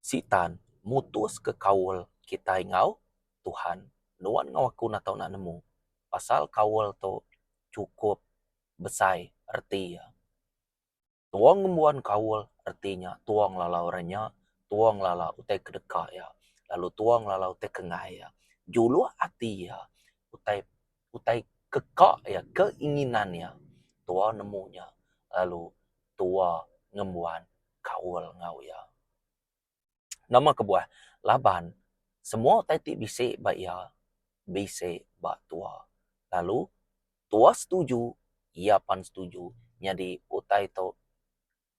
Sitan mutuska kaul kitai enggau Tuhan. Nuan enggau aku enda tau enda nemu pasal kaul tu chukup besai reti iya. Tua ngembuan kaul reti nya tua ngelala orang nya, tua ngelala utai ke deka iya lalu tua ngelala utai ke enggai iya. Juluk ati iya utai utai ke ka iya keinginan iya tua nemu nya lalu tua ngembuan kaul enggau iya. Nama kebuah? Laban semua utai ti bisi ba iya bisi ba tua. Lalu tua setuju, iya pan setuju nyadi utai tu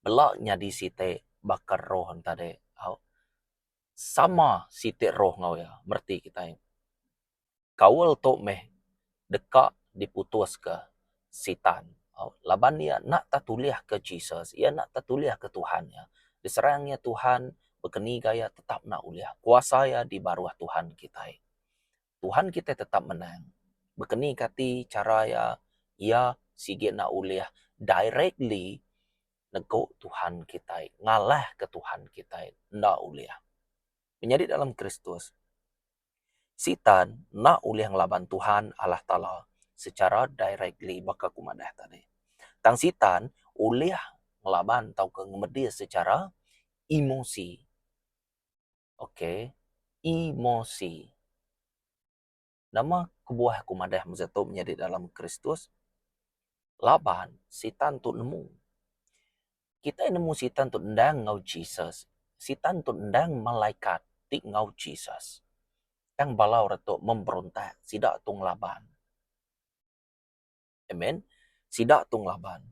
bela nyadi siti baka roh enta deh au. Sama siti roh enggau iya mereti kitai. Kaul tu meh deka diputuska Sitan. Laban iya enda tetulihka Jesus, iya enda tetulihka Tuhan iya. Diserang iya Tuhan, bekeni ga iya tetap enda ulih. Kuasa iya di baruh Tuhan kitai. Tuhan kitai tetap menang. Bekeni ka ati chara iya, iya sigi enda ulih directly nego Tuhan kitai, ngalahka Tuhan kitai. Enda ulih. Menyadi dalam Kristus. Sitan enda ulih ngelaban Tuhan Allah Taala secara directly baka ku madah tadi. Tang Sitan ulih ngelaban tauka ngemedis secara emosi. Okay, emosi. Nama kebuah aku madah mesti tu menyadi dalam Kristus? Laban Sitan tu nemu. Kitai nemu Sitan tu endang enggau Jesus. Sitan tu endang malaikat ti enggau Jesus. Tang bala orang tu memberontak, sida tu ngelaban. Amen. Sida tu ngelaban.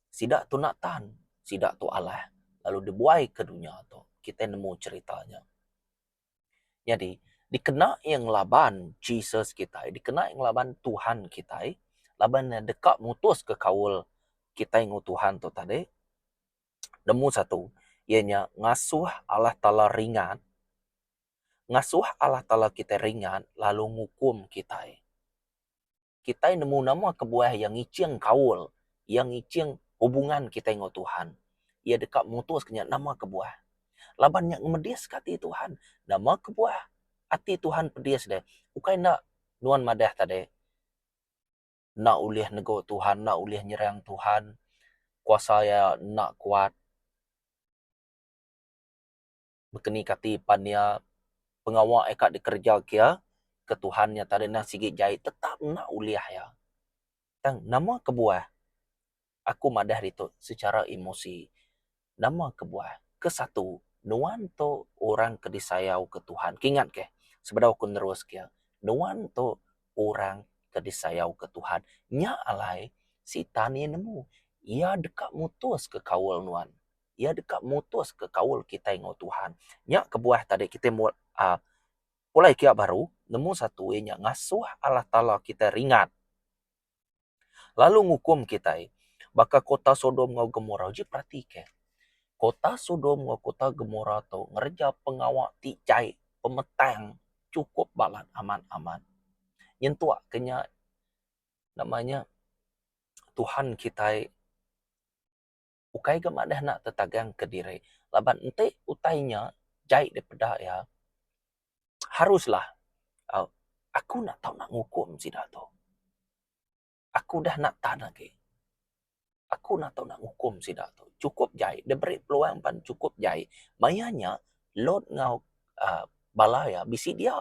Sida tu enda tan. Sida tu alah lalu dibuai ke dunya tu. Kitai nemu cherita nya. Nyadi, dikena iya ngelaban Jesus kitai, dikena iya ngelaban Tuhan kitai laban iya deka mutuska kaul kitai enggau Tuhan tu tadi. Nemu satu, iya nya ngasuh Allah Taala ringat, ngasuh Allah Taala kitai ringat lalu ngukum kitai. Kitai nemu nama kebuah iya ngiching kaul, iya ngiching hubungan kitai enggau Tuhan. Iya deka mutuska nya nama kebuah. Laban nya ngemediska ati Tuhan. Nama kebuah ati Tuhan pedis deh. Ukai enda nuan madah tadi enda ulih nego Tuhan, enda ulih nyerang Tuhan, kuasa iya enda kuat. Bekeni kati pan iya pengawa iya ka dikereja ke iya ke Tuhan nya tadi nang sigi jai tetap enda ulih iya. Tang nama kebuah aku madah ditu secara emosi nama kebuah ke satu nuan tu orang ke disayau ke Tuhan. Kingat ke sebedau aku nerus ke nuan tu orang ke disayau ke Tuhan. Nya alai sitan iya nemu iya deka mutus ke kaul nuan. Iya deka mutuska kaul kitai enggau Tuhan. Nya kebuah tadi kitai uhh pulai kiya baru nemu satu iya nya ngasuh Allah Taala kitai ringat lalu ngukum kitai baka kota Sodom enggau Gomora. Uji peratika kota Sodom enggau kota Gomora tu ngereja pengawa ti jai pemetang chukup balat amat-amat. Nyentuk ke nya nama nya Tuhan kitai. Ukai ga madah enda tetagang kediri laban enti utai nya jai dipeda iya haruslah uhh aku enda tau nak ngukum sida tu. Aku udah enda tan agi. Aku enda tau nak ngukum sida tu. Chukup jai diberi peluang pan chukup jai. Maya nya Lot enggau uhh bala iya bisi dia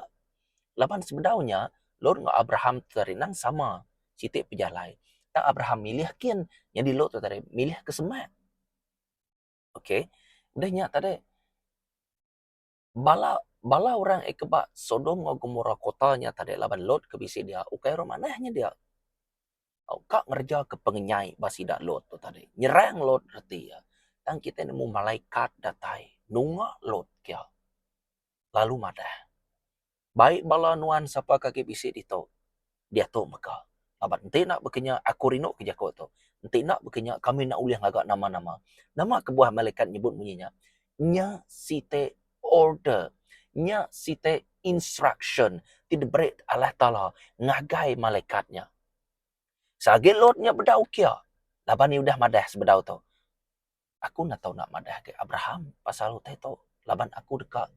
laban sebedau nya Lot enggau Abraham tadi endang sama siti pejalai. Tang Abraham milih kin nyadi Lot tu tadi milih ke semak. Okey udah nya tadi bala bala orang ke ba Sodom enggau Gomora kota nya tadi laban Lot ke bisi dia ukai orang manah nya dia. Ka ngereja ke pengenyai ba sida Lot tu tadi. Nyerang Lot reti iya. Tang kitai nemu malaikat datai nunga Lot kia lalu madah. Bai bala nuan sapa ke agi bisi ditu, diatu mega. Laban enti enda baka nya, aku rindu ke jaku tu. Enti enda baka nya, kami enda ulih ngaga nama-nama. Nama kebuah malaikat nyebut munyi nya? Nya siti order. Nya siti instruction ti diberi Allah Taala ngagai malaikat nya. Seagi Lot nya bedau kia, laban iya udah madah sebedau tu. Aku enda tau enda madah agi Abraham pasal utai tu. Laban aku deka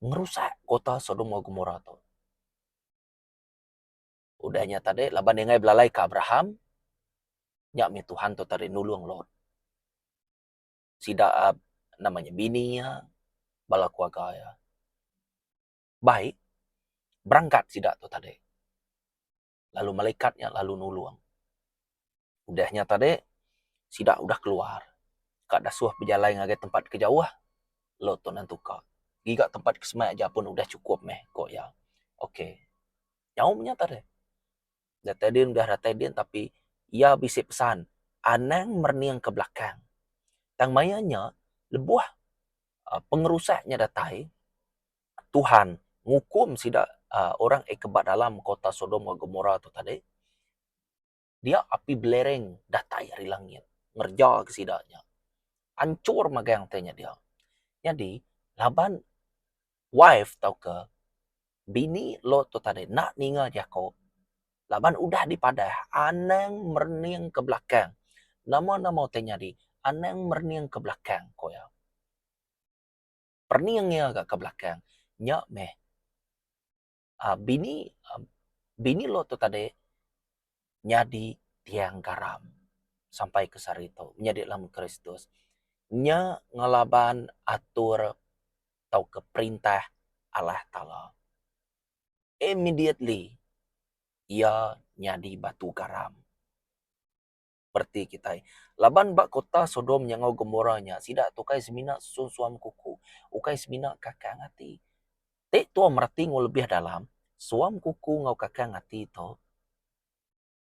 ngerusak kota Sodom enggau Gomora tu. Udah nya tadi laban iya enggai belalai ke Abraham, nya mih Tuhan tu tadi nulung Lot. Sida nama nya bini iya, bala keluarga iya. Bai berangkat sida tu tadi. Lalu malaikat nya lalu nulung. Udah nya tadi sida udah keluar ka dasuh bejalai ngagai tempat ke jauh Lot tu nentu ka. Giga tempat ke semak aja pun udah chukup meh ko iya. Ok. Nyau meh nya tadi. Datai din udah datai din tapi iya bisi pesan anang merening ke belakang. Tang maya nya lebuh uhh pengerusak nya datai Tuhan ngukum sida uhh orang ke ba dalam kota Sodom enggau Gomora tu tadi dia api belereng datai ari langit ngereja ke sida nya. Anchur magang ti nya dia. Nyadi laban wife tauka Bini Lot tu tadi enda ninga jaku laban udah dipadah anang merening ke belakang. Nama-nama utai nyadi anang merening ke belakang ku iya. Perening iya ga ke belakang nya meh uhh bini bini Lot tu tadi nyadi tiang garam sampai ke sehari tu menyadi dalam Kristus. Nya ngelaban atur tauka perintah Allah Taala. Immediately iya nyadi batu garam. Bereti kitai. Laban ba kota Sodom nya enggau Gomora nya sida tu ukai semina suam-suam kuku, ukai semina kakang ati. Ti tua mereti enggau lebih dalam, suam kuku enggau kakang ati tu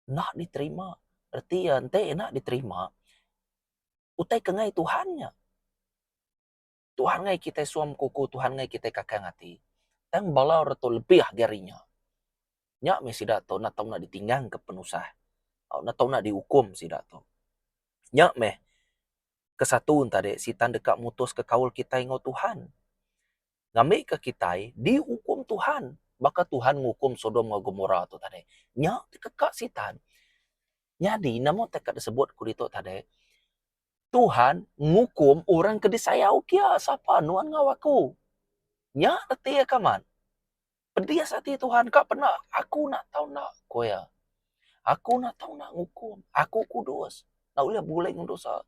enda diterima. Reti iya enti enda diterima utai ke enggai Tuhan nya. Tuhan ngai kitai suam kuku, Tuhan ngai kitai kakang ati. Tang bala orang tu lebih agi ari nya. Nya meh sida tu enda tau enda ditinggang ke penusah. Enda tau enda diukum sida tu. Nya meh kesatu ne tadi sitan deka mutus ke kaul kitai enggau Tuhan. Ngambika kitai diukum Tuhan baka Tuhan ngukum Sodom enggau Gomora tu tadi. Nya dikeka sitan. Nyadi nama utai ka disebut ku ditu tadi Tuhan ngukum orang ke disayau kia sapa nuan enggau aku. Nya reti iya kaman. Pedis ati Tuhan ka penda aku enda tau enda ku iya. Aku enda tau enda ngukum. Aku kudus. Enda ulih begulai enggau dosa.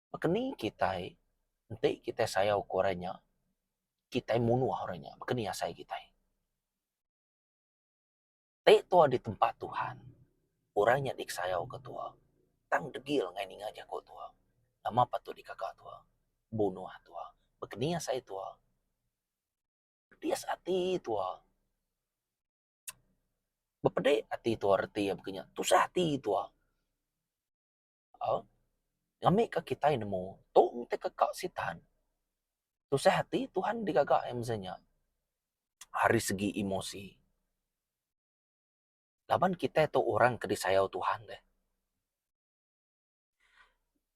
Baka ni kitai enti kitai sayau ke orang nya kitai munuh orang nya baka ni asai kitai. Ti tua di tempat Tuhan, orang nya dikesayauka tua tang degil ngagai ninga jaku tua. Nama patut digaga tua? Bunuh tua. Baka ni asai tua? Pedis ati tua. Bepedi ati tua reti iya baka nya. Tusah ati tua. Au. Ngambika kitai nemu tu meh keka sitan. Tusah ati Tuhan digaga iya mesti nya. Ari segi emosi. Laban kitai tu orang ke disayau Tuhan deh.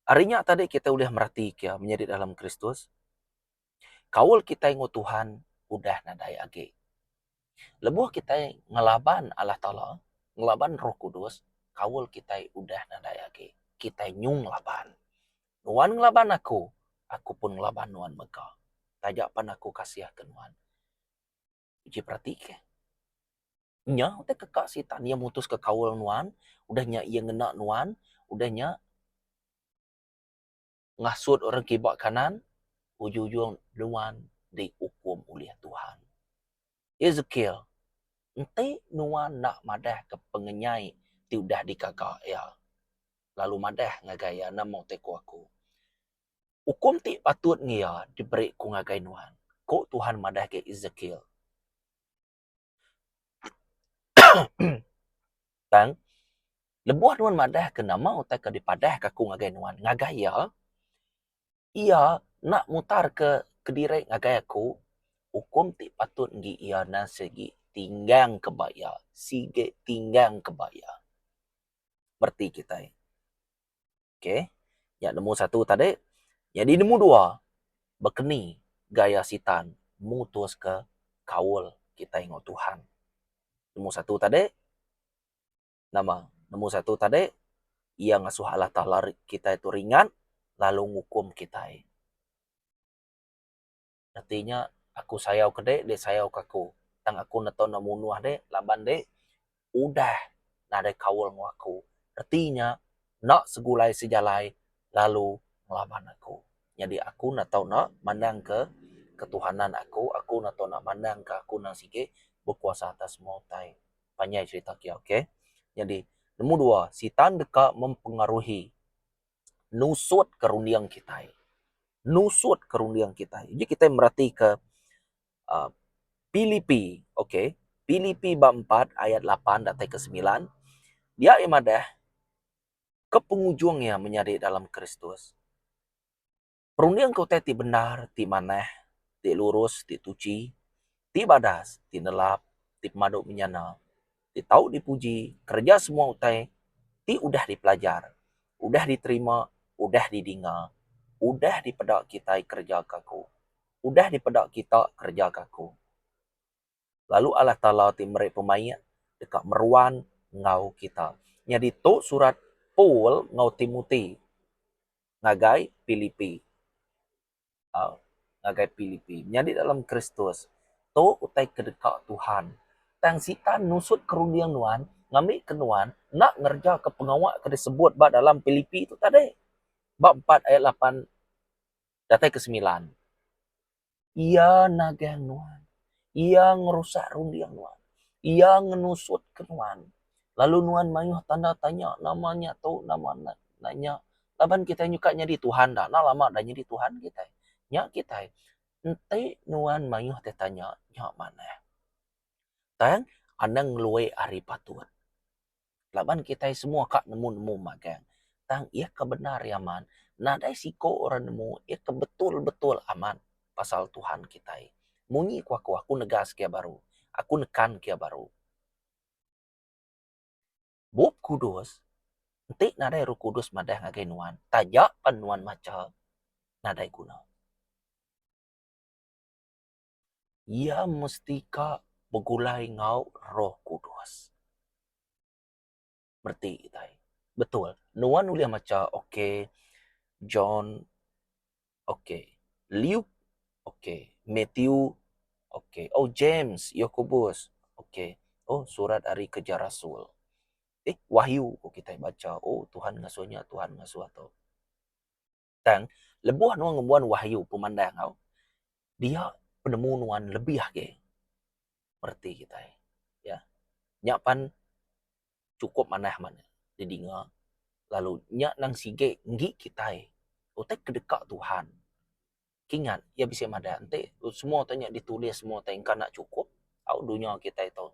Ari nya tadi kitai ulih meratika menyadi dalam Kristus. Kaul kitai enggau Tuhan udah nadai agi. Lebuh kitai ngelaban Allah Taala, ngelaban Roh Kudus, kaul kitai udah nadai agi. Kitai nyung laban. Nuan ngelaban aku, aku pun ngelaban nuan mega. Taja pan aku kasihka nuan. Uji peratika. Nya utai keka sitan iya mutuska kaul nuan, udah nya iya ngena nuan, udah nya ngasut orang kiba kanan, ujung-ujung nuan diukum ulih Tuhan. Ezekiel, enti nuan enda madahka pengenyai ti udah digaga iya, lalu madah ngagai iya nama utai ku aku. Ukum ti patut ngiya diberi ku ngagai nuan, ku Tuhan madah ngagai Ezekiel. Tang, lebuh nuan madahka nama utai ke dipadahka aku ngagai nuan ngagai iya, iya enda mutarka kediri ngagai aku, ukum ti patut enggi iya nan sigi tinggang ke ba iya, sigi tinggang ke ba iya. Mereti kitai. Okey, nya nemu satu tadi. Nyadi nemu dua, bekeni gaya sitan mutuska kaul kitai enggau Tuhan. Nemu satu tadi, nama? Nemu satu tadi, iya ngasuh Allah Taala kitai tu ringat lalu ngukum kitai. Reti nya aku sayau ke dek, dek sayau ke aku. Tang aku enda tau enda munuh dek laban dek udah nadai kaul enggau aku. Reti nya enda segulai sejalai lalu ngelaban aku. Nyadi aku enda tau enda mandang ke ketuhanan aku, aku enda tau enda mandang ke aku endang sigi bekuasa atas semua utai. Panjai cherita kiya okay. Nyadi nombor dua sitan deka mempengaruhi nusut ke runding kitai. Nusut ke runding kitai. Uji kitai meratika uhh Pilipi okay Pilipi ba empat ayat lapan datai ke semilan dia iya madah ke pengujung iya menyadi dalam Kristus. Perunding ke utai ti bendar, ti manah, ti lurus, ti tuchi, ti badas, ti nelap, ti pemadu menyana, ti tau dipuji, kereja semua utai ti udah dipelajar, udah diterima, udah didinga, udah dipeda kitai kereja ke aku, udah dipeda kita kereja ke aku. Lalu Allah Taala ti meri pemaik deka meruan enggau kita. Nyadi tu surat Paul enggau Timoti ngagai Pilipi. Au ngagai Pilipi. Menyadi dalam Kristus, tu utai ke deka Tuhan. Tang Sitan nusut ke runding nuan ngambika nuan enda ngerejaka pengawa ke disebut ba dalam Pilipi tu tadi. Ba empat ayat lapan datai ke semilan. Iya nagang nuan. Iya ngerusak runding nuan. Iya ngenusutka nuan. Lalu nuan mayuh tanda tanya nama nya tu, nama nya nya. Laban kitai nyuka nyadi Tuhan da. Enda lama da nyadi Tuhan kitai. Nya kitai. Enti nuan mayuh ti tanya, nya manah. Tang anang ngelui ari patut. Laban kitai semua ka nemu-nemu magang. Tang iya ke bendar iya amat, nadai siko orang nemu iya ke betul-betul amat pasal Tuhan kitai. Munyi ku aku, aku negas ke iya baru, aku nekan ke iya baru. Bup Kudus enti nadai Roh Kudus madah ngagai nuan, taja pan nuan macha nadai guna. Iya mesti ka begulai enggau Roh Kudus. Mereti kitai. Betul. Nuan ulih macha okay John okay Luke okay Matthew okay oh James Yakobus okay oh surat ari kerja rasul. Eh Wahyu ku kitai macha oh Tuhan ngasuh nya Tuhan ngasuh tu. Tang, lebuh nuan ngembuan wahyu pemandang au, dia penemu nuan lebih agi mereti kitai. Ya. Nya pan chukup manah amat didinga lalu nya nang sigi enggi kitai utai ke deka Tuhan. Kingat iya bisi madah enti semua utai nya ditulis semua utai engka enda chukup au dunya kitai tu.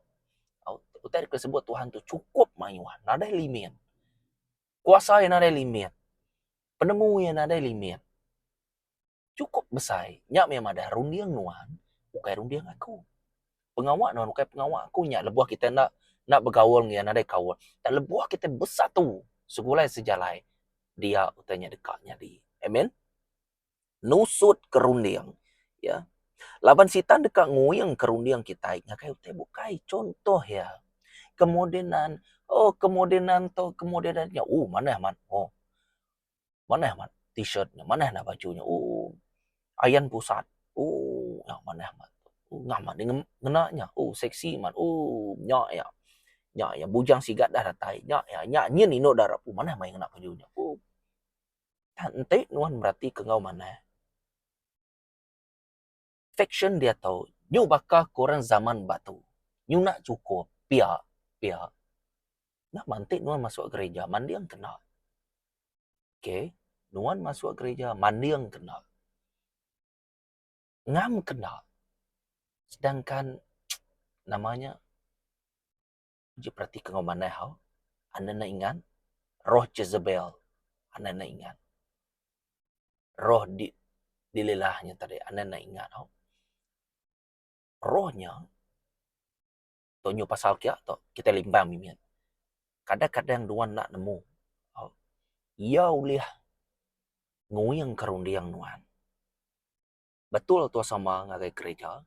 Au utai ke disebut Tuhan tu chukup mayuh nadai limit. Kuasa iya nadai limit. Penemu iya nadai limit. Chukup besai. Nya mih madah runding nuan ukai runding aku. Pengawa nuan ukai pengawa aku nya lebuh kita enda enda begaul enggau iya nadai kaul. Tang lebuh kita besatu segulai sejalai dia utai nya deka nyadi. Amen. Nusut ke runding iya. Laban sitan deka nguing ke runding kitai ngagai utai bukai. Chuntoh iya, kemodenan oh kemodenan tu kemodenan nya ooh manah amat oh. Manah amat t-shirt nya manah enda baju nya ooh. Ayan pusat ooh nya manah amat ngam amat ngena nya ooh seksi amat ooh nya iya. Nya iya bujang sigat dah datai nya iya nya nyin indu dara manah meh ngena baju nya ooh. Tang enti nuan meratika enggau manah, fashion diatu nyu baka ke orang zaman batu. Nyu enda chukup pia pia. Nama enti nuan masuk gereja manding ke enda. Okay nuan masuk gereja manding ke enda. Ngam ke enda. Sedangkan nama nya. Uji peratika enggau manah au. Anda enda ingat roh Jezebel. Anda enda ingat. Roh di Delilah nya tadi anda enda ingat au. Roh nya tu nyu pasal kiya tu kitai limbang mimit. Kadang-kadang nuan enda nemu au. Iya ulih nguingka runding nuan. Betul tua sama ngagai gereja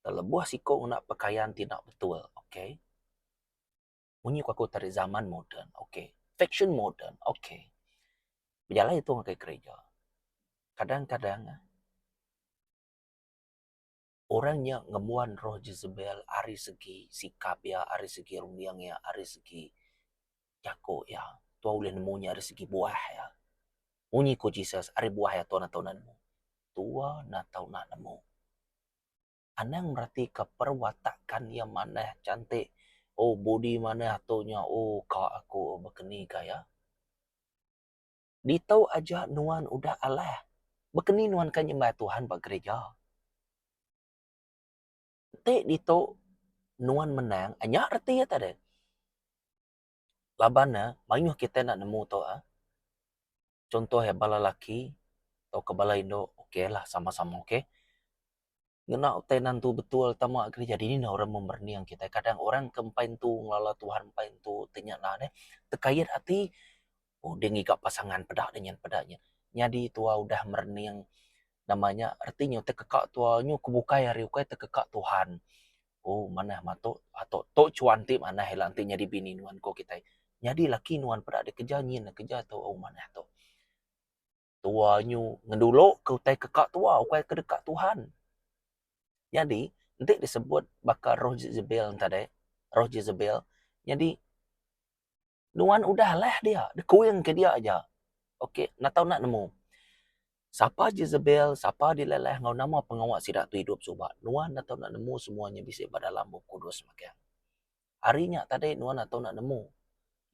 lebuh siko ngena pakaian ti enda betul ok munyi ku aku tadi zaman moden ok fashion moden ok bejalai tu ngagai gereja kadang kadang. Orang nya ngembuan roh Jezebel ari segi sikap iya, ari segi runding iya, ari segi jaku iya. Tua ulih nemu nya ari segi buah iya. Munyi ku Jesus, ari buah iya tua enda tau nemu. Tua enda tau enda nemu. Anang meratika perwatakan iya manah cantik, oh body manah tu nya, oh ka aku baka ni ka iya. Ditu aja nuan udah alah. Baka ni nuan ka nyembah Tuhan ba gereja? Enti ditu nuan menang, nya reti iya tadi. Laban ne mayuh kitai enda nemu tu ah. Chunto iya bala laki tauka bala indu okay lah sama-sama okay. Ngena utai nentu betul tama gereja dini ne orang meh merening kitai kadang orang ke empai entu ngelala Tuhan empai entu ti nya nah deh tekait ati oh deh ngiga pasangan peda deh nyen peda nyen. Nyadi tuwa udah merening nama nya reti nya tekeka tuwa nyu ke bukai ari ukai tekeka Tuhan. Oh manah matuk ato tu chuan ti manah ila enti nyadi bini nuan ko kitai. Nyadi laki nuan peda deh keja nyin keja tu oh manah tu. Tua nyu ngedulu ke utai ke ka tua ukai ke deka Tuhan. Nyadi enti disebut baka roh Jezebel enta deh roh Jezebel nyadi nuan udah alah dia dikuing ke dia aja. Ok enda tau enda nemu. Sapa Jezebel sapa dilelah enggau nama pengawa sida tu idup suba nuan enda tau enda nemu semua nya bisi ba dalam bup kudus magang. Ari nya tadi nuan atau enda nemu.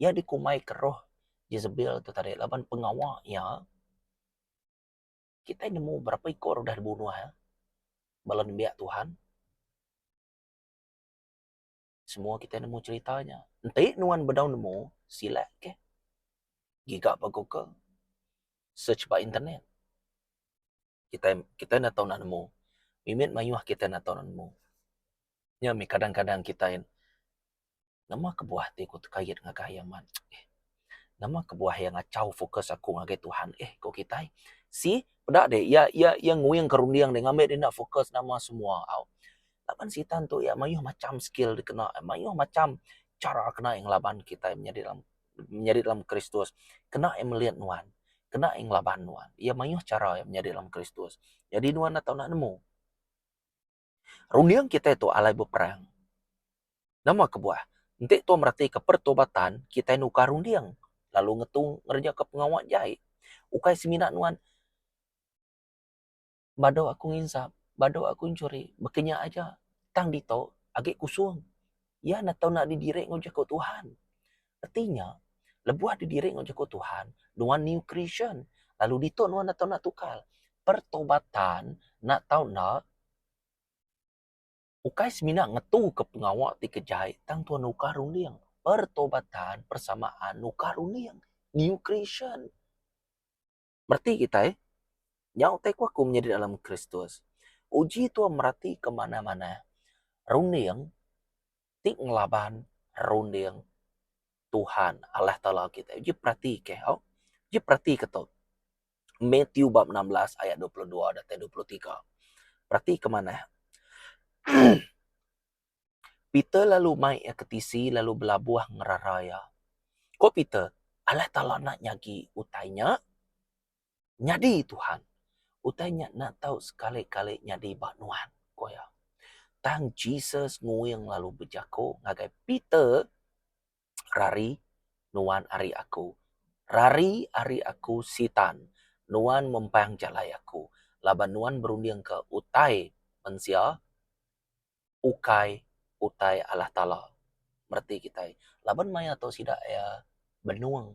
Iya dikumbai ke roh Jezebel tu tadi laban pengawa iya kitai nemu berapa iku udah dibunuh iya bala nembiak Tuhan. Semua kitai nemu cherita nya. Enti nuan bedau nemu silak keh giga ba google search ba internet. Kitai kitai enda tau enda nemu. Mimit mayuh kitai enda tau enda nemu. Nya mih kadang-kadang kitai nama kebuah ti ku tekait ngagai iya man eh nama kebuah iya ngachau fokus aku ngagai Tuhan eh ku kitai. Si peda deh iya iya iya nguing ke runding deh ngambi deh enda fokus nama semua au. Laban sitan tu iya mayuh macham skill dikena mayuh macham chara kena iya ngelaban kitai menyadi dalam menyadi dalam Kristus. Kena iya melit nuan kena iya ngelaban nuan. Iya mayuh chara iya menyadi dalam Kristus. Jadi nuan enda tau enda nemu. Runding kitai tu alai beperang. Nama kebuah? Enti tua meratika pertobatan, kitai nukar runding lalu ngetu ngerejaka pengawa jai. Ukai semina nuan badu aku nginsap, badu aku enchuri, baka nya aja. Tang ditu agi kusung. Iya enda tau enda didiri enggau jaku Tuhan. Reti nya, lebuh didiri enggau jaku Tuhan, nuan new creation lalu ditu nuan enda tau enda tukar. Pertobatan enda tau enda ukai semina ngetuka pengawa ti ke jai tang tuan nukar runding. Pertobatan persamaan nukar runding, new creation. Mereti kitai, nya utai ku aku menyadi dalam Kristus. Uji tuan meratika manah-manah runding ti ngelaban runding Tuhan Allah Taala kitai. Uji peratika au. Uji peratika tu. Matthew bab 16 ayat 22 datai 23. Peratika manah. Peter lalu mai iya ke tisi lalu belabuh ngerara iya. Ko Peter, Allah Taala enda nyagi utai nya nyadi Tuhan. Utai nya enda tau sekali-kali nyadi ba nuan, ko iya. Tang Jesus nguing lalu bejaku ngagai Peter, Rari nuan ari aku. Rari ari aku, Sitan. Nuan mempang jalai aku, laban nuan berundingka utai mensia, ukai utai Allah Taala. Mereti kitai. Laban maya tu sida iya benung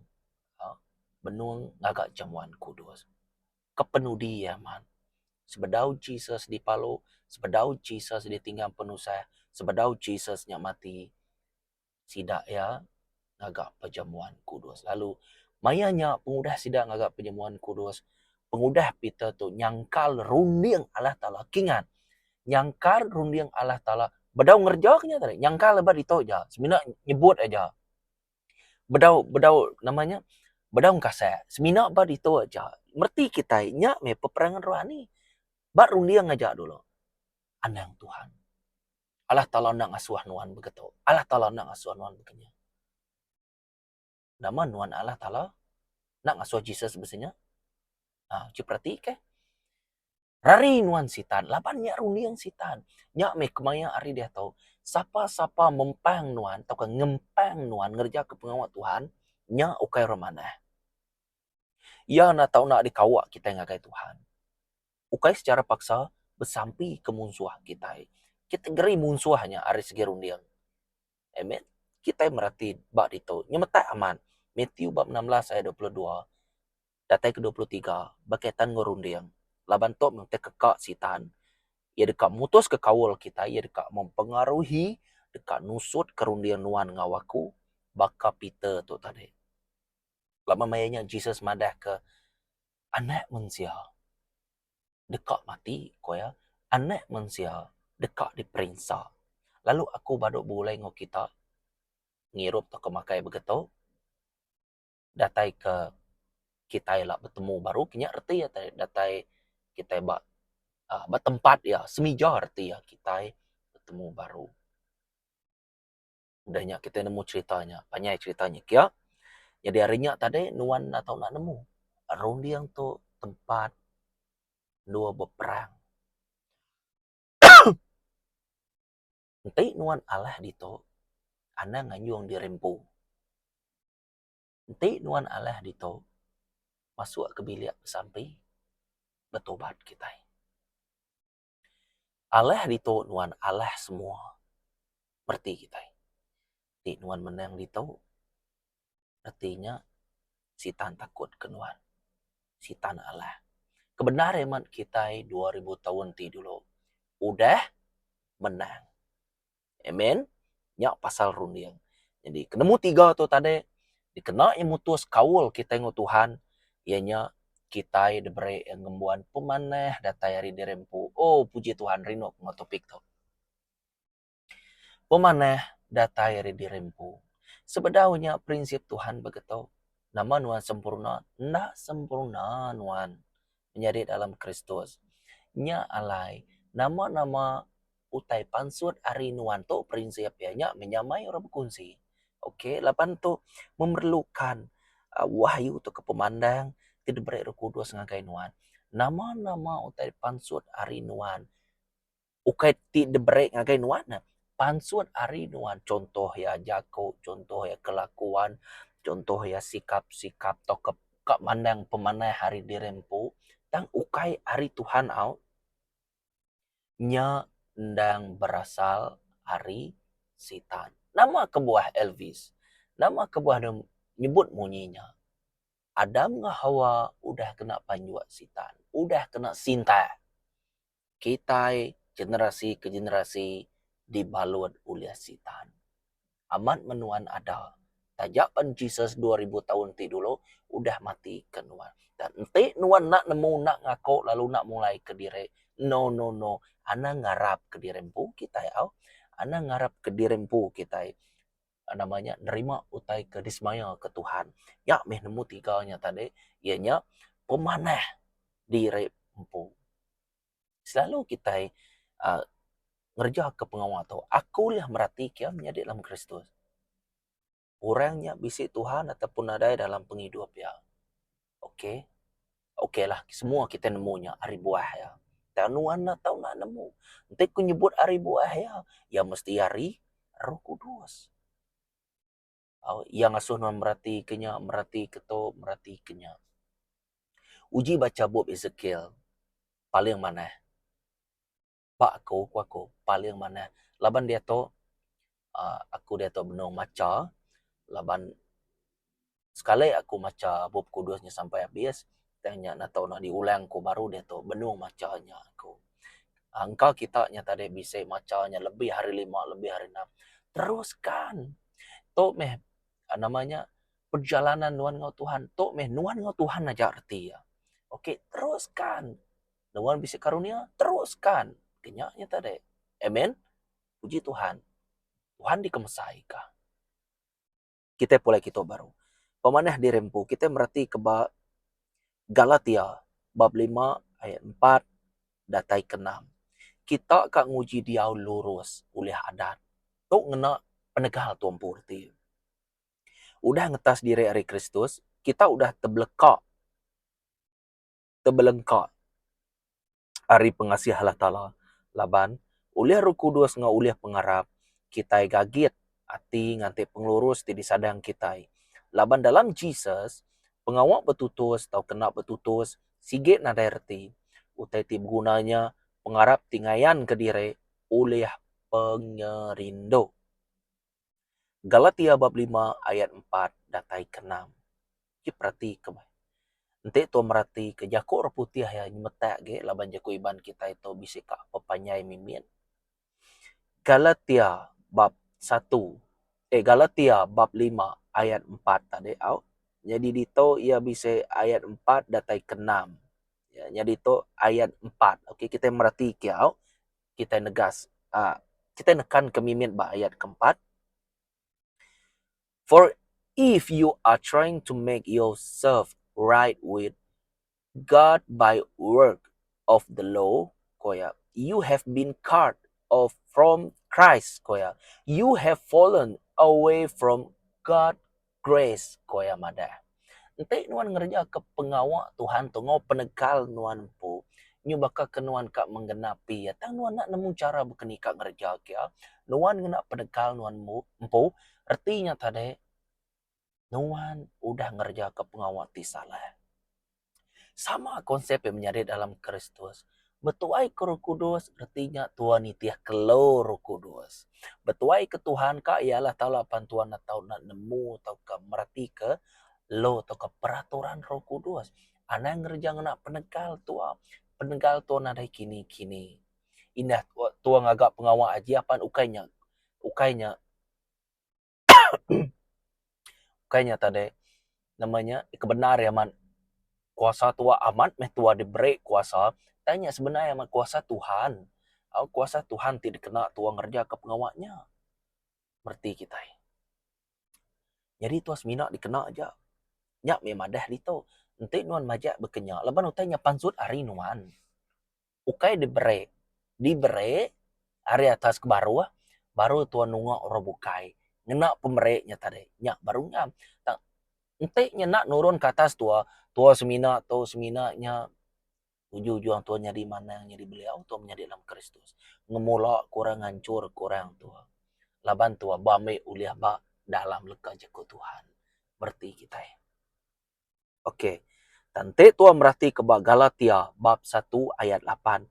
benung ngaga jamuan kudus. Kepenudi iya man. Sebedau Jesus dipalu, sebedau Jesus ditinggang penusah, sebedau Jesus nya mati, sida iya ngaga perjamuan kudus. Lalu maya nya pengudah sida ngaga perjamuan kudus, pengudah Peter tu nyangkal runding Allah Taala. Kingat, nyangkal runding Allah Taala bedau ngereja ke nya tadi, nyangkal ba ditu aja, semina nyebut aja. Bedau bedau nama nya bedau ngkasak, semina ba ditu aja. Mereti kitai nya meh peperangan rohani. Ba runding aja dulu. Anang Tuhan. Allah Taala enda ngasuh nuan begitu. Allah Taala enda ngasuh nuan bekenya. Nama nuan Allah Taala enda ngasuh Jesus besinya? Ha, uji perati ke. Rari nuan sitan laban nya runding sitan. Nya meh kemaya hari diatu sapa-sapa mempang nuan tauka ngempang nuan ngereja ke pengawa Tuhan nya ukai orang manah. Iya enda tau enda dikawa kitai ngagai Tuhan. Ukai secara paksa besampi ke munsuh kitai. Kategori munsuh nya ari segi runding. Amen. Kitai mereti ba ditu nyemetak amat Matthew bab 16 ayat 22 datai ke 23 bekaitan enggau runding laban tu meh utai keka sitan iya deka mutuska kaul kitai iya deka mempengaruhi deka nusutka runding nuan enggau aku baka Peter tu tadi. Laban maya nya Jesus madahka Anak Mensia deka mati, ku iya, Anak Mensia deka diperinsa. Lalu aku badu begulai enggau kita ngirup tauka makai begitu datai ke kitai ila betemu baru ke nya reti iya datai kitai ba uhh ba tempat iya semija reti iya kitai betemu baru. Udah nya kitai nemu cherita nya, panjai cherita nya kiya. Nyadi ari nya tadi nuan enda tau enda nemu runding tu tempat endur beperang. Enti nuan alah ditu anang nganjung diri empu. Enti nuan alah ditu masuk ke bilik besampi betubat kitai. Alah ditu nuan alah semua reti kitai. Ti nuan menang ditu reti nya sitan takut ke nuan. Sitan alah. Kebendar amat kitai 2000 taun ti dulu udah menang. Amen. Nya pasal runding. Jadi ke nemu tiga tu tadi dikena iya mutus kaul kitai enggau Tuhan iya nya kitai diberi iya ngembuan pemanah datai ari diri empu. Oh puji Tuhan rindu ku enggau topik tu. Pemanah datai ari diri empu. Sebedau nya prinsip Tuhan begitu. Nama nuan sempurna? Enda sempurna nuan menyadi dalam Kristus. Nya alai nama-nama utai pansut ari nuan tu prinsip iya nya menyamai orang bekunsi. Ok laban tu memerlukan wahyu tauka pemandang ti diberi Roh Kudus ngagai nuan. Nama-nama utai pansut ari nuan ukai ti diberi ngagai nuan ne pansut ari nuan contoh iya jaku, contoh iya kelakuan, contoh iya sikap-sikap tauka ka mandang pemanah ari diri empu tang ukai ari Tuhan au. Nya endang berasal ari Sitan. Nama kebuah Elvis? Nama kebuah ne nyebut munyi nya? Adam enggau Hawa udah kena panjuk Sitan, udah kena sintak. Kitai generasi ke generasi dibalut ulih Sitan. Amat menuan ada. Taja pan Jesus 2000 taun ti dulu udah mati ke nuan. Dan enti nuan enda nemu enda ngaku lalu enda mulai ke diri, no no no, anang ngarap ke diri empu kitai au. Anang ngarap ke diri empu kitai nama nya nerima utai ke disemaya ke Tuhan. Nya meh nemu tiga nya tadi iya nya pemanah diri empu. Selalu kitai uhh ngereja ke pengawa tu aku ulih merati ke menyadi dalam Kristus. Orang nya bisi Tuhan ataupun nadai dalam pengidup iya. Ok, ok lah semua kitai nemu nya ari buah iya. Tang nuan enda tau enda nemu. Enti ku nyebut ari buah iya, iya mesti ari Roh Kudus. Iya ngasuh nuan merati ke nya, merati ke tu, merati ke nya. Uji bacha bup Ezekiel paling manah. Ba aku, ku aku paling manah laban diatu uhh aku diatu benung macha laban sekali aku macha bup kudus nya sampai abis tang nya ne tau diulang ku baru diatu benung macha nya aku. Engka kita nya tadi bisi macha nya lebih ari lima lebih ari enam teruskan. Tu meh nama nya perjalanan nuan enggau Tuhan tu meh nuan enggau Tuhan aja reti iya. Ok teruskan nuan bisi karunia teruskan ke nya nya tadi. Amen. Puji Tuhan. Tuhan dikemesai ka. Kitai pulai kitu baru. Pemanah diri empu kitai mereti ke ba Galatia bab lima ayat empat datai ke enam. Kita ka nguji diau lurus ulih adat. Tu ngena penegal tu empu reti. Udah ngetas diri ari Kristus, kita udah tebeleka tebelengka. Ari pengasih Allah Taala laban ulih Roh Kudus enggau ulih pengarap kitai gagit ati nganti pengelurus ti disadang kitai. Laban dalam Jesus, pengawa betutus tauka enda betutus sigi nadai reti. Utai ti beguna nya pengarap ti ngayanka diri ulih pengerindu. Galatia bab lima ayat empat datai ke enam. Ti perati ke meh. Enti tua merati ke jaku orang putih iya nyemetak agi laban jaku Iban kitai tu bisi ka pepanjai mimit. Galatia bab satu eh Galatia bab lima ayat empat tadi au. Nyadi ditu iya bisi ayat empat datai ke enam. Nyadi tu ayat empat. Okey kitai merati ke au. Kitai negas aaa kitai nekan ke mimit ba ayat ke empat. For if you are trying to make yourself right with God by work of the law, ko iya, you have been cut off from Christ, ko iya. You have fallen away from God grace, ko iya madah. Enti nuan ngereja ke pengawa Tuhan tu enggau penegal nuan empu, nyu baka ke nuan ka menggenapi iya tang nuan enda nemu chara baka ni ka ngereja ke iya. Nuan ngena penegal nuan empu, reti nya tadi nuan udah ngereja ke pengawa ti salah. Sama konsep iya menyadi dalam Kristus. Betuai ke Roh Kudus reti nya tuan nitih ke lo Roh Kudus. Betuai ke Tuhan ka iya Allah Taala pan tuan enda tau enda nemu tauka meratika lo tauka peraturan Roh Kudus. Anang ngereja ngena penegal tua. Penegal tua nadai kini-kini. Indah tua ngaga pengawa aja pan ukai nya ukai nya Ukai nya tadi nama nya kebendar iya amat kuasa tuak amat meh tuak diberi kuasa tang nya sebenar iya amat kuasa Tuhan au kuasa Tuhan ti dikena tuak ngereja ka pengawa nya mereti kitai. Nyadi tuak semina dikena aja nya meh madah ditu enti nuan majak baka nya laban utai nya pansut ari nuan. Ukai diberi, diberi ari atas ke baruh baru tuan nunga orang bukai ngena pemeri nya tadi nya baru ngam. Tang enti nya enda nurun ke atas tua, tua semina tu semina nya ujung ujung tua nyadi manang nyadi beliau tua menyadi dalam Kristus. Ngemula ke orang nganchur ke orang tua laban tua ba ambi ulih ba dalam leka jaku Tuhan bereti kitai. Ok. Tang enti tua meratika ba Galatia bab satu ayat lapan.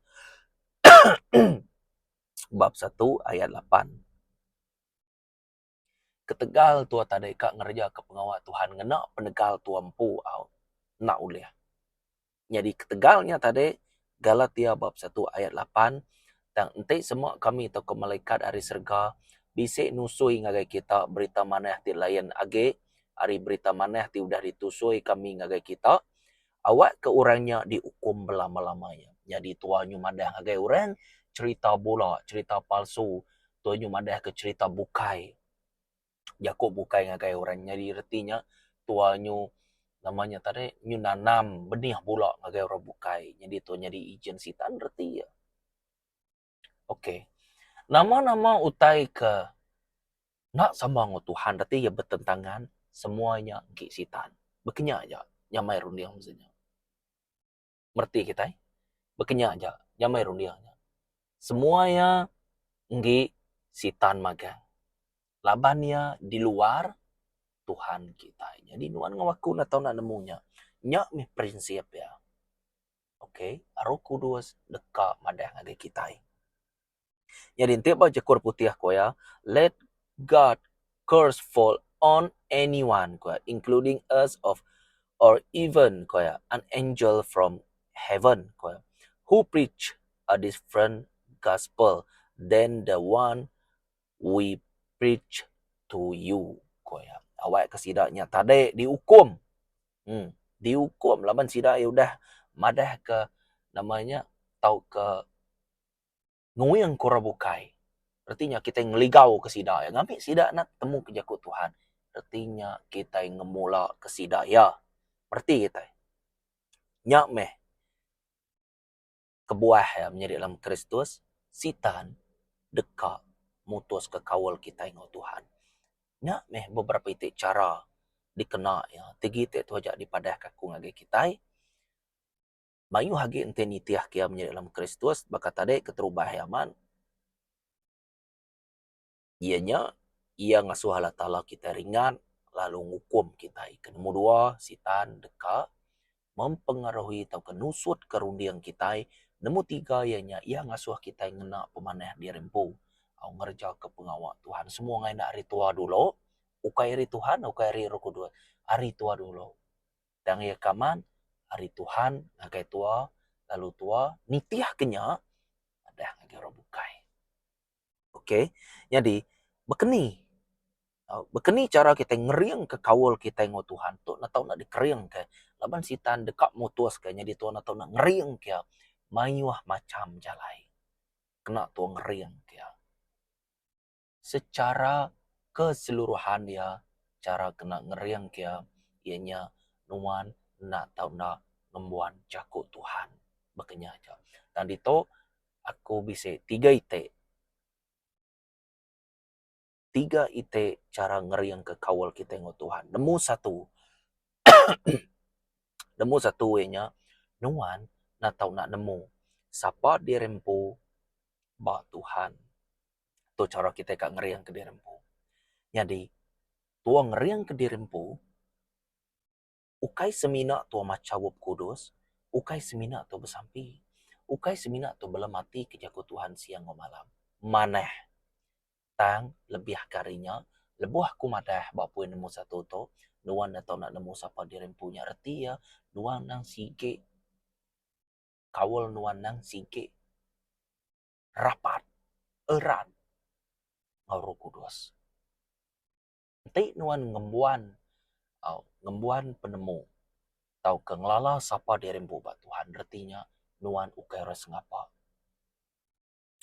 bab satu ayat lapan. Ketegal tua tadi ka ngereja ke pengawa Tuhan ngena penegal tua empu au enda ulih. Nyadi ketegal nya tadi Galatia bab satu ayat lapan tang enti sema kami tauka malaikat ari serega bisi nusui ngagai kita berita manah ti lain agi ari berita manah ti udah ditusui kami ngagai kita, awakka orang nya diukum belama-lama iya. Nyadi tua nyu madah ngagai orang cherita bula, cherita palsu, tua nyu madahka cherita bukai, jaku bukai ngagai orang. Nyadi reti nya tua nyu nama nya tadi nyu nanam benih bula ngagai orang bukai. Nyadi tua nyadi ejen sitan reti iya. Ok. Nama-nama utai ke enda sama enggau Tuhan reti iya betentangan semua nya engki sitan. Baka nya aja nyamai runding mesti nya. Mereti kitai? Baka nya aja nyamai runding nya. Semua iya enggi sitan magang. Laban iya di luar Tuhan kitai. Nyadi nuan enggau aku enda tau enda nemu nya. Nya mih prinsip iya. Ok, Roh Kudus deka madah ngagai kitai. Nyadi enti ba jaku orang putih ku iya, let God curse fall on anyone ku iya, including us of or even ku iya, an angel from heaven ku iya, who preach a different gospel than the one we preach to you ku iya. Awakka sida nya tadi diukum. Em diukum laban sida iya udah madah ke nama nya tauka nguing ke orang bukai. Reti nya kitai ngeligau ke sida iya ngambi sida enda temu ke jaku Tuhan. Reti nya kitai ngemula ke sida iya. Reti kitai. Nya meh Kebuah iya menyadi dalam Kristus, Sitan deka mutuska kaul kitai enggau Tuhan. Nya meh beberapa iti chara dikena iya ti agi ti tu aja dipadahka aku ngagai kitai. Mayuh agi enti nitih ke iya menyadi dalam Kristus baka tadi keterubah iya amat. Iya nya, iya ngasuh Allah Taala kitai ringat lalu ngukum kitai. Ke nombor dua, Sitan deka mempengaruhi tauka nusutka runding kitai. Nombor tiga iya nya, iya ngasuh kitai ngena pemanah diri empu au ngerejaka pengawa Tuhan. Semua ngagai enda ari tua dulu, ukai ari Tuhan, ukai ari Roh Kudus, ari tua dulu. Tang iya ke amat ari Tuhan ngagai tua lalu tua nitihka nya madah ngagai orang bukai. Okey, nyadi baka ni baka ni chara kitai ngeringka kaul kitai enggau Tuhan tu enda tau enda dikeringka laban sitan deka mutuska nyadi tuan enda tau enda ngeringka iya mayuh macham jalai kena tuan ngeringka iya. Secara keseluruhan iya, chara kena ngeringka iya, iya nya nuan enda tau enda ngembuan jaku Tuhan. Baka nya aja. Tang ditu aku bisi tiga iti, tiga iti chara ngeringka kaul kitai enggau Tuhan. Nemu satu nemu satu iya nya nuan enda tau enda nemu sapa diri empu ba Tuhan. Tu chara kitai ka ngeringka diri empu. Nyadi, tua ngeringka diri empu ukai semina tua macha Bup Kudus, ukai semina tua besampi, ukai semina tua belematika jaku Tuhan siang enggau malam. Manah. Tang lebih ke ari nya, lebuh aku madah ba poin nombor satu tu, nuan enda tau enda nemu sapa diri empu nya reti iya nuan nang sigi kaul nuan nang sigi. Rapat, erat enggau Roh Kudus. Enti nuan ngembuan au ngembuan penemu tauka ngelala sapa diri empu ba Tuhan reti nya nuan ukai orang sengapa.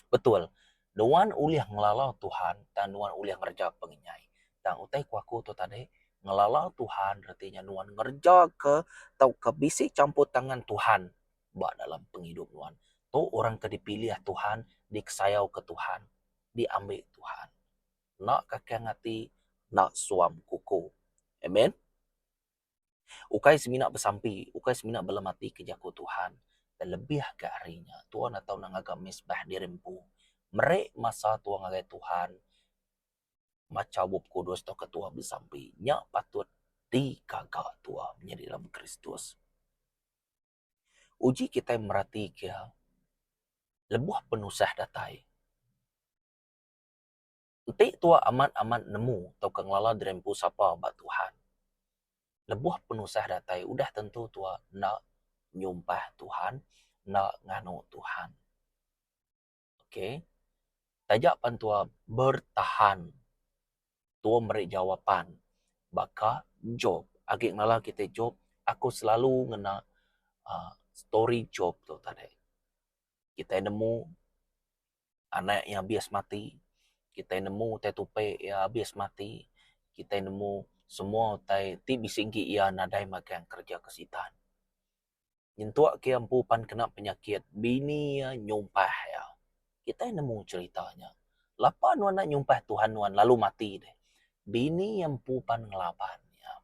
Betul, nuan ulih ngelala Tuhan tang nuan ulih ngereja pengenyai. Tang utai ku aku tu tadi ngelala Tuhan reti nya nuan ngereja ke tauka bisi campur tangan Tuhan ba dalam pengidup nuan. Tu orang ke dipilih Tuhan, dikesayauka Tuhan, diambi Tuhan. Enda kakang ati, enda suam kuku. Amen. Ukai semina besampi, ukai semina belematika jaku Tuhan, tang lebih ga ari nya, tuan atau enda ngaga mesbah diri empu. Meri masa tua ngagai Tuhan macha Bup Kudus tauka tua besampi. Nya patut digaga tua menyadi dalam Kristus. Uji kitai meratika lebuh penusah datai. Enti tua amat-amat nemu tauka ngelala diri empu sapa ba Tuhan, lebuh penusah datai udah tentu tua enda nyumpah Tuhan, enda nganu Tuhan. Ok. Taja pan tua bertahan, tua meri jawapan baka Job. Agi ngelala kitai Job, aku selalu ngena uhh story Job tu tadi. Kitai nemu anak iya abis mati, kitai nemu utai tupi iya abis mati, kitai nemu semua utai ti bisi enggi iya nadai magang kereja ke sitan. Nyentuk ke iya empu pan kena penyakit, bini iya nyumpah iya. Kitai nemu cherita nya. Lapa nuan enda nyumpah Tuhan nuan lalu mati deh. Bini iya empu pan ngelaban iya.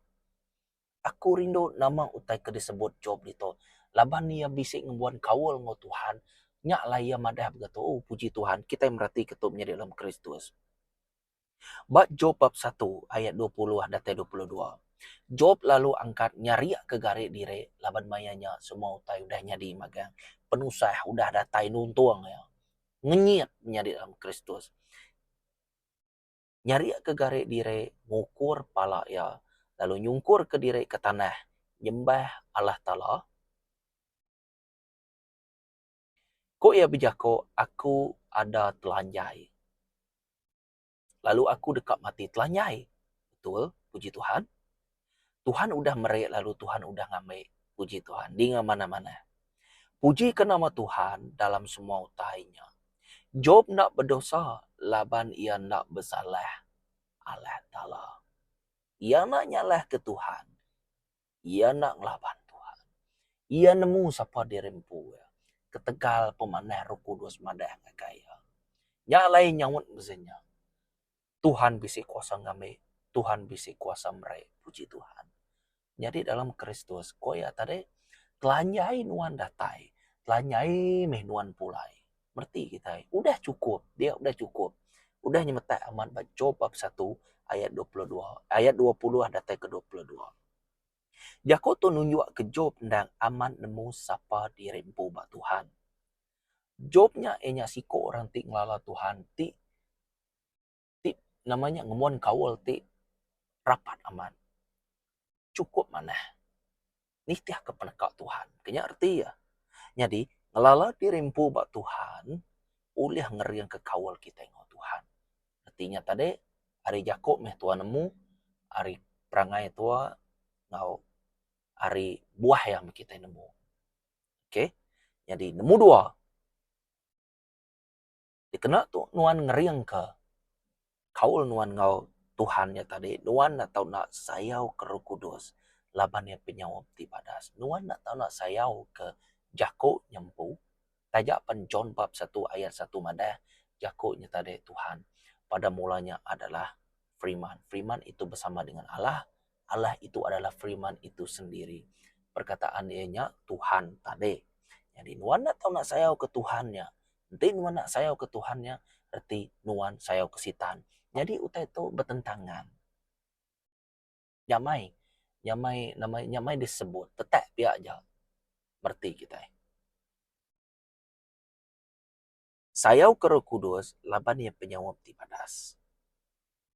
Aku rindu nama utai ke disebut Job ditu laban iya bisi ngembuan kaul enggau Tuhan. Nya alai iya madah begitu, oh puji Tuhan kitai meratika tu menyadi dalam Kristus. Ba Job bab satu ayat 20 datai 22, Job lalu angkat nyarikka gari diri laban maya nya semua utai udah nyadi magang. Penusah udah datai nuntung iya. Ngenyit menyadi dalam Kristus. Nyarikka gari diri ngukur pala iya lalu nyungkurka diri ke tanah nyembah Allah Taala. Ku iya bejaku, Aku ada telanjai. Lalu aku deka mati telanjai. Betul, puji Tuhan. Tuhan udah meri lalu Tuhan udah ngambi. Puji Tuhan. Dinga manah-manah. Pujika nama Tuhan dalam semua utai nya. Job enda bedosa laban iya enda besalah Allah Taala. Iya enda nyalahka Tuhan. Iya enda ngelaban Tuhan. Iya nemu sapa diri empu iya ketegal pemanah Roh Kudus madah ngagai iya. Nya alai nyaut mesti nya. Tuhan bisi kuasa ngambi, Tuhan bisi kuasa meri. Puji Tuhan. Nyadi dalam Kristus, ku iya tadi, Telanjai nuan datai, telanjai meh nuan pulai. Mereti kitai, udah chukup, dia udah chukup. Udah nyemetak amat ba Job bab satu ayat 22, ayat 20 datai ke 22. Jaku tu nunjukka Job endang amat nemu sapa diri empu ba Tuhan. Job nya iya nya siku orang ti ngelala Tuhan ti ti nama nya ngembuan kaul ti rapat amat chukup manah nitihka peneka Tuhan. Ke nya reti iya. Nyadi ngelala diri empu ba Tuhan ulih ngeringka kaul kitai enggau Tuhan. Reti nya tadi ari jaku meh tuan nemu ari perangai tua enggau ari buah iya meh kitai nemu. Okey. Nyadi nemu dua. Dikena tu nuan ngeringka kaul nuan enggau Tuhan nya tadi nuan enda tau enda sayau ke Roh Kudus laban iya penyaup ti badas. Nuan enda tau enda sayau ke jaku nya empu taja pen John bab satu ayat satu madah jaku nya tadi Tuhan pada mulanya adalah Firman. Firman itu bersama dengan Allah, Allah itu adalah Firman itu sendiri. Perkataan iya nya Tuhan tadi. Nyadi nuan enda tau enda sayau ke Tuhan nya. Enti nuan enda sayau ke Tuhan nya, reti nuan sayau ke Sitan. Nyadi utai tu betentangan. Nyamai, nyamai nama nyamai disebut tetak pia aja mereti kitai. Sayau ke Roh Kudus laban iya penyaup ti badas.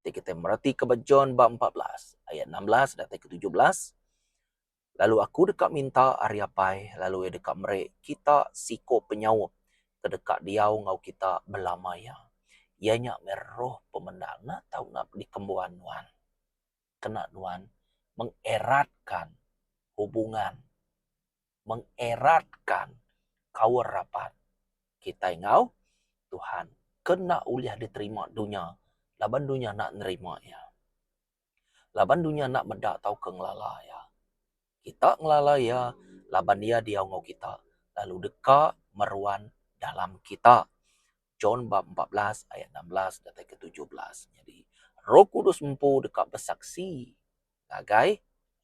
Ti kitai meretika ba John ba 14 ayat 16 datai ke 17, Lalu aku deka minta ari Apai lalu iya deka meri kita siku penyaup ke deka diau enggau kita belama iya. Iya nya meh Roh Pemendar enda tau enda dikembuan nuan. Kena nuan mengeratkan hubungan mengeratkan kaul rapat kitai enggau Tuhan ke enda ulih diterima dunya laban dunya enda nerima iya. Laban dunya enda meda tauka ngelala iya. Kita ngelala iya laban iya diau enggau kita lalu deka meruan dalam kita. John bab 14 ayat 16 datai ke 17. Nyadi Roh Kudus empu deka besaksi ngagai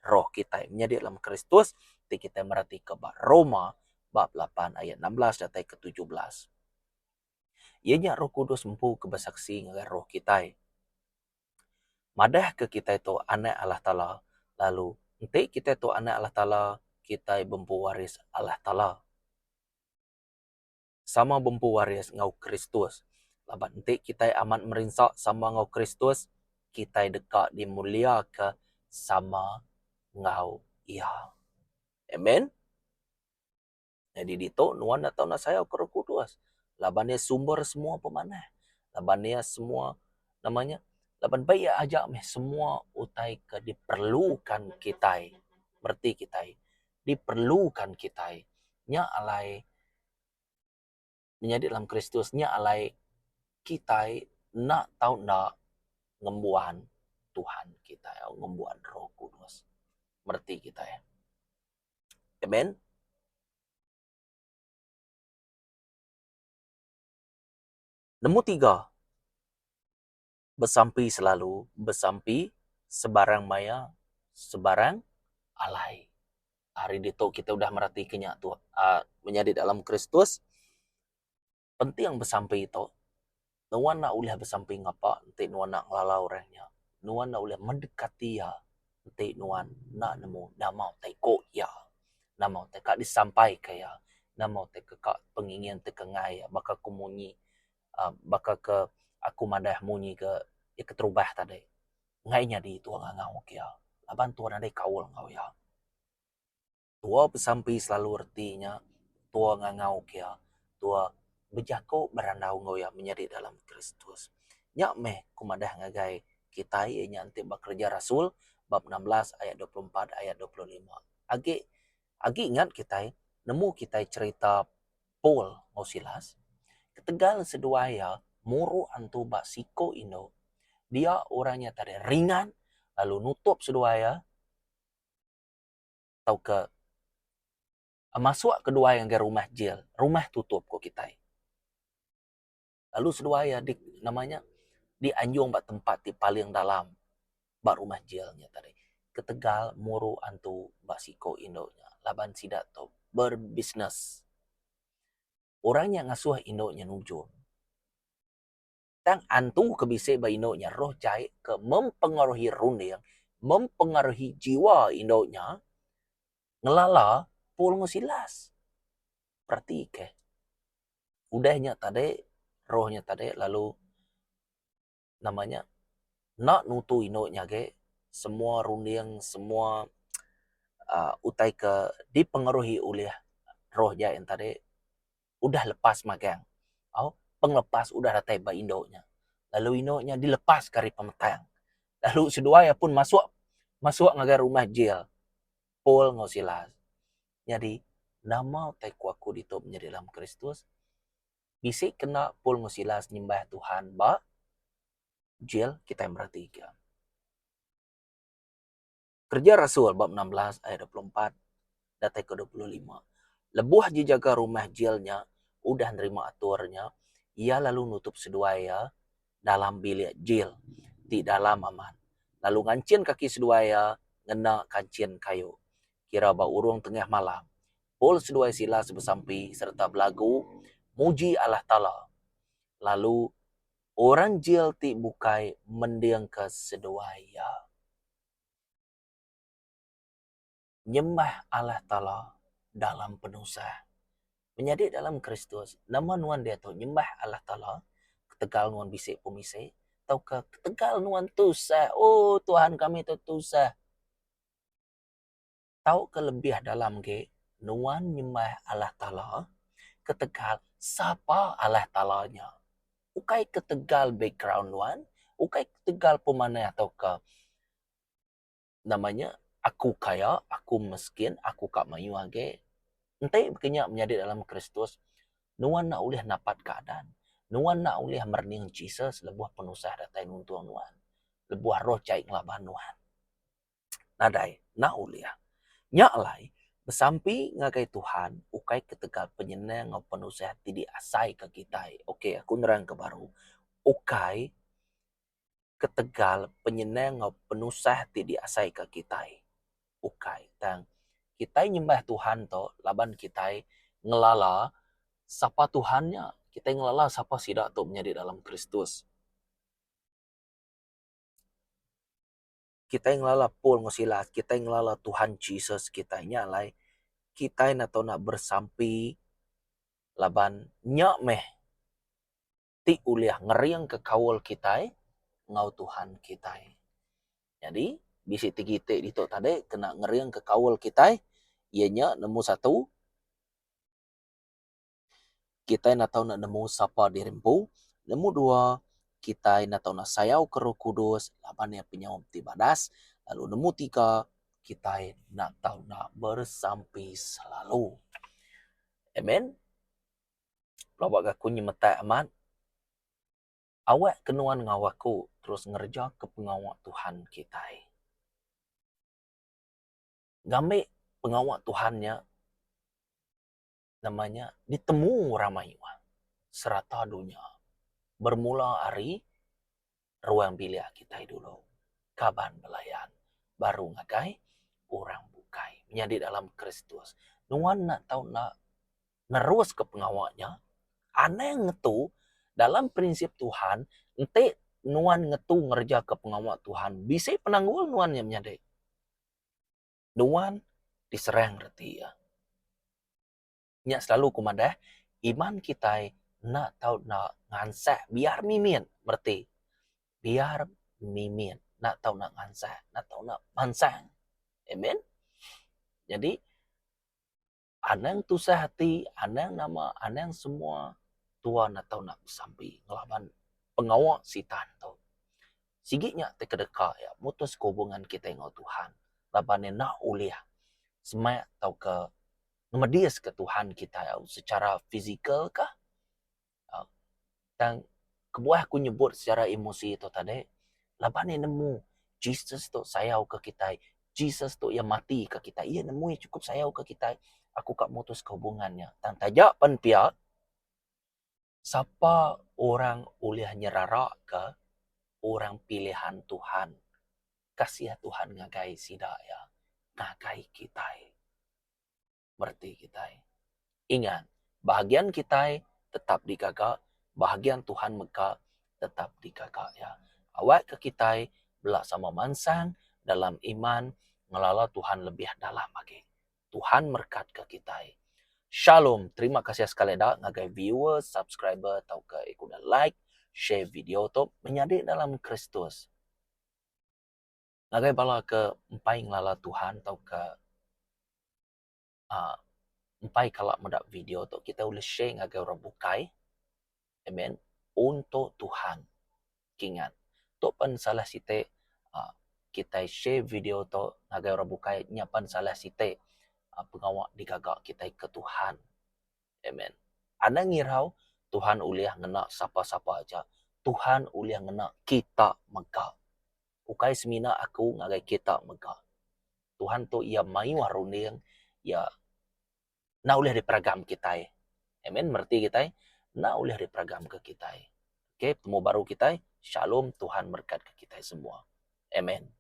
roh kitai menyadi dalam Kristus ti kitai meratika ba Roma bab 8 ayat 16 datai ke 17. Iya nya Roh Kudus empu ke besaksi ngagai roh kitai. Madahka kitai tu anak Allah Taala lalu enti kitai tu anak Allah Taala kitai bempu waris Allah Taala. Sama bempu waris enggau Kristus. Laban enti kitai amat merinsa sama enggau Kristus, kitai deka dimuliaka sama enggau Iya. Amen. Nyadi ditu nuan enda tau enda sayau ke Roh Kudus laban iya sumber semua pemanah. Laban iya semua nama nya laban ba iya aja meh semua utai ke diperlukan kitai mereti kitai diperlukan kitai. Nya alai menyadi dalam Kristus nya alai kitai enda tau enda ngembuan Tuhan kitai ngembuan Roh Kudus mereti kitai. Amen. Nemu tiga besampi selalu besampi sebarang maya sebarang alai. Hari ditu kita udah meratika nya tu uhh menyadi dalam Kristus penting besampi tu. Nuan enda ulih besampi ngapa enti nuan enda ngelala orang nya. Nuan enda ulih mendekati iya enti nuan enda nemu nama utai ku iya. Nama utai ka disampaika iya. Nama utai ke ka pengingin ti ke enggai iya baka ku munyi uhh baka ke aku madah munyi ke keterubah tadi. Enggai nyadi tua ngangau ke iya laban tua nadai kaul enggau iya. Tua besampi selalu reti nya tua ngangau ke iya, tua bejaku berandau enggau iya menyadi dalam Kristus. Nya meh ku madah ngagai kitai iya nya enti ba Kereja Rasul bab 16 ayat 24 ayat 25. Agi agi ingat kitai nemu kitai cherita Paul enggau Silas, ketegal seduai iya muru antu ba siku indu, dia orang nya tadi ringat lalu nutup seduai iya tauka masuk keduai ngagai rumah jil, rumah tutup ku kitai. Lalu seduai iya di nama nya dianjung ba tempat ti paling dalam ba rumah jil nya tadi ketegal muru antu ba siku indu nya. laban sida tu berbisnes. Orang nya ngasuh indu nya nujum. Tang antu ke bisi ba indu nya roh jai ke mempengaruhi runding, mempengaruhi jiwa indu nya ngelala Paul enggau Silas. Perati ke. Udah nya tadi roh nya tadi lalu nama nya enda nutu indu nya agi semua runding semua uhh utai ke dipengaruhi ulih roh jai nya tadi udah lepas magang au pengelepas udah datai ba indu nya lalu indu nya dilepaska ari pemetang lalu seduai iya pun masuk masuk ngagai rumah jil Paul enggau Silas. Nyadi nama utai ku aku ditu menyadi dalam Kristus bisi kena Paul enggau Silas nyembah Tuhan ba jil kitai meratika. Kereja Rasul bab 16 ayat 24 datai ke 25. Lebuh jejaga rumah jil nya udah nerima atur nya, iya lalu nutup seduai iya dalam bilik jil ti dalam amat, lalu nganchin kaki seduai iya ngena kanchin kayu. Kira ba urung tengah malam, Paul seduai Silas besampi sereta belagu muji Allah Taala, lalu orang jil ti bukai mendingka seduai iya. Nyembah Allah Taala dalam penusah. Menyadi dalam Kristus, nama nuan diatu nyembah Allah Taala ketegal nuan bisi pemisi tauka ketegal nuan tusah? Oh Tuhan kami tu tusah. Tauka lebih dalam agi nuan nyembah Allah Taala ketegal sapa Allah Taala nya. Ukai ketegal background nuan, ukai ketegal pemanah tauka nama nya aku kaya, aku meskin, aku ka mayuh agi. Enti baka nya menyadi dalam Kristus, nuan enda ulih napat keadaan. Nuan enda ulih merening Jesus lebuh penusah datai nuntung nuan, lebuh roh jai ngelaban nuan. Nadai, enda ulih. Nya alai, besampi ngagai Tuhan ukai ketegal penyenang enggau penusah ti diasaika kitai. Okey, aku nerangka baru. Ukai ketegal penyenang enggau penusah ti diasaika kitai. Ukai. Tang, kitai nyembah Tuhan tu laban kitai ngelala sapa Tuhan nya. Kitai ngelala sapa sida tu menyadi dalam Kristus. Kitai ngelala Paul enggau Silas, kitai ngelala Tuhan Jesus kitai. Nya alai, kitai enda tau nak besampi laban nya meh ti ulih ngeringka kaul kitai enggau Tuhan kitai. Nyadi, bisi ti iti ditu tadi kena ngeringka kaul kitai iya nya nombor satu, kitai enda tau nemu sapa diri empu. Nombor dua, kitai enda tau sayauka Roh Kudus laban iya penyaup ti badas. Lalu nombor tiga, kitai enda tau besampi selalu. Amen. Pelaba ga aku nyemetak amat awak ke nuan enggau aku terus ngereja ke pengawa Tuhan kitai. Ngambi pengawa Tuhan nya nama nya ditemu orang mayuh serata dunya bermula ari ruang bilik kitai dulu kaban belayan baru ngagai orang bukai menyadi dalam Kristus. Nuan enda tau enda neruska pengawa nya anang ngetu dalam prinsip Tuhan enti nuan ngetu ngerejaka pengawa Tuhan bisi penanggul nuan nya menyadi. Nuan diserang reti iya. Nya selalu ku madah iman kitai enda tau enda ngansak biar mimit mereti biar mimit enda tau enda ngansak enda tau enda mansang. Amen. Jadi anang tusah ati anang nama anang semua tua enda tau enda besampi ngelaban pengawa sitan tu. Sigi nya ti kedeka iya mutus ke hubungan kitai enggau Tuhan laban iya enda ulih semak tauka ngemediska Tuhan kitai au secara fizikal kah tang kebuah aku nyebut secara emosi tu tadi laban iya nemu Jesus tu sayau ke kitai Jesus tu iya mati ke kitai iya nemu iya chukup sayau ke kitai aku ka mutuska hubungan nya tang taja pen pia sapa orang ulih nyeraraka orang pilihan Tuhan kasih Tuhan ngagai sida iya ngagai kitai. Mereti kitai. Ingat, bahagian kitai tetap digaga, bahagian Tuhan mega tetap digaga iya. Awakka kitai bela sama mansang dalam iman ngelala Tuhan lebih dalam agi. Tuhan merekatka kitai. Shalom, terima kasih sekali da ngagai viewer, subscriber tauka iku udah like, share video tu menyadi dalam Kristus. Ngagai bala ke empai ngelala Tuhan tauka uhh empai kala meda video tu kitai ulih share ngagai orang bukai amen untuk Tuhan. Kingat tu pen salah siti uhh kitai share video tu ngagai orang bukai nya pen salah siti uhh pengawa digaga kitai ke Tuhan. Amen. Anang ngirau Tuhan ulih ngena sapa-sapa aja. Tuhan ulih ngena kita mega. Ukai semina aku ngagai kita mega. Tuhan tu iya mayuh runding iya enda ulih diperagam kitai. Amen mereti kitai enda ulih diperagam ke kitai. Okay betemu baru kitai. Shalom Tuhan merekat ke kitai semua. Amen.